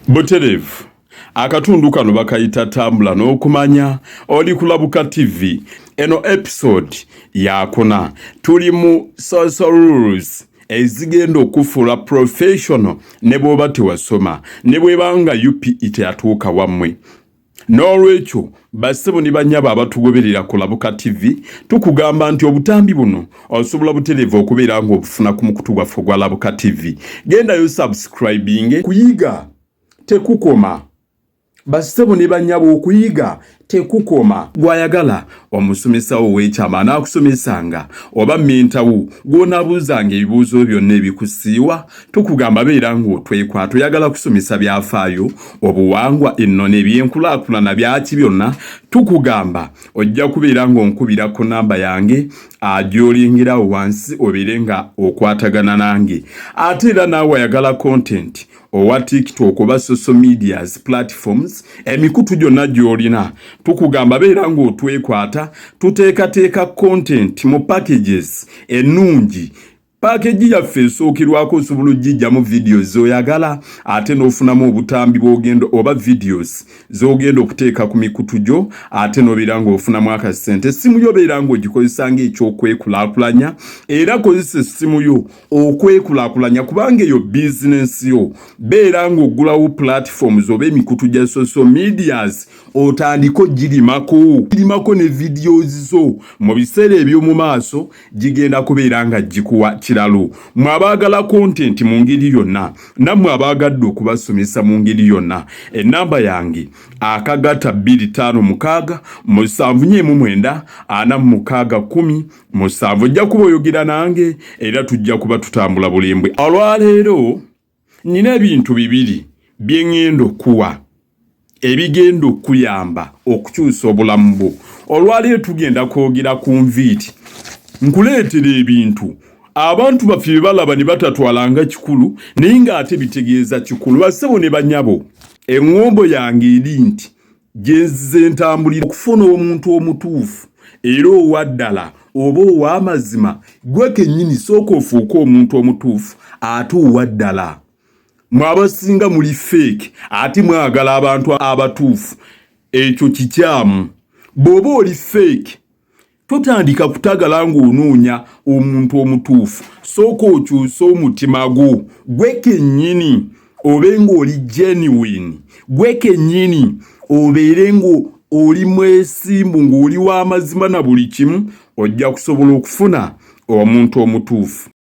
Butereevu akatundu kano bakayita Tambula n'Okumanya. Oli ku Labuka TV. Eno episode yakuna. Tuli mu social rules ezigenda okufuula professional ne bw'oba tewasoma, ne bw'ebanga UPE teyatuuka wammwe. N'olwekyo bassebo ne bannyabo abatugoberera ku Labuka TV, tukugamba nti obutambi buno osobola butereevu okubeera ng'obufuna ku mukutu gwaffe ogwa Labuka TV. Gendayo subscribing. Kuyiga tekukoma, bassebo ne bannyabo, okuyiga tekukoma. Gwayagala omusomesawo ow'ekyama anaakusomesanga oba mentawo gw'onaabuuzanga ebibuuzo byonna ebikusiiwa, tukugamba beera ng'otwekwata. Oyagala kusomesa byafaayo, obuwangwa, ennono, ebyenkulaakulana, byaki byonna, tukugamba ojja kubeera ng'onkubira ku namba yange gy'olingirawo wansi, obeere nga okwatagana nange. Ate era naawe ayagala content owa TikTok oba social medias platforms, emikutu gyonna gy'olina, tukugamba beera ng'otwekwata. Tuteekateeka content mu packages ennungi. Package yaffe esookerwako osobola ogijjamu videos z'oyagala, ate n'ofunamu obutambi bw'ogenda oba videos z'ogenda okuteeka ku mikutu gyo, ate n'obeera ng'ofunamu akasente. Essimu yo beera ng'ogikozesa ng'ekyokwekulaakulanya, era kozesa essimu yo okwekulaakulanya, kubanga eyo bizinensi yo. Beera ng'oggulawo platforms oba emikutu gya social medias, otandike ogirimako, girimako ne videos zo. Mu biseera eby'omu maaso gigenda kubeera nga gikuwa kiralo. Mwe abaagala content mu ngeri yonna, nammwe abaagadde okubasomesa mu ngeri yonna, enamba yange akagatta 256 749 46 17. Ojja kuba oyogera nange era tujja kuba tutambula bulembwe. Olwaleero nina ebintu bibiri bye ŋŋenda okuwa ebigenda okuyamba okukyusa obulamu bwo. Olwaleero tugenda kwogera ku nviiri. Nkuleetera ebintu abantu baffe bye balaba ne batatwalanga kikulu, naye ng'ate bitegeeza kikulu. Bassebo ne banyabo, eŋŋombo yange eri nti gye nzize ntambulira okufuna omuntu omutuufu era owa ddala oba ow'amazima, gwe kennyini sooka ofuuke omuntu omutuufu ate owa ddala. Mwe abasinga muli fake, ate mwagala abantu abatuufu. Ekyo kikyamu. Bw'oba oli fake, totandika kutagala ng'onoonya omuntu omutuufu. Sooka okyuse omutima gwo gwe kennyini, obe ng'oli genuine, gwe kennyini obeere ng'oli mwesimbu, ng'oli w'amazima na buli kimu, ojja kusobola okufuna omuntu omutuufu.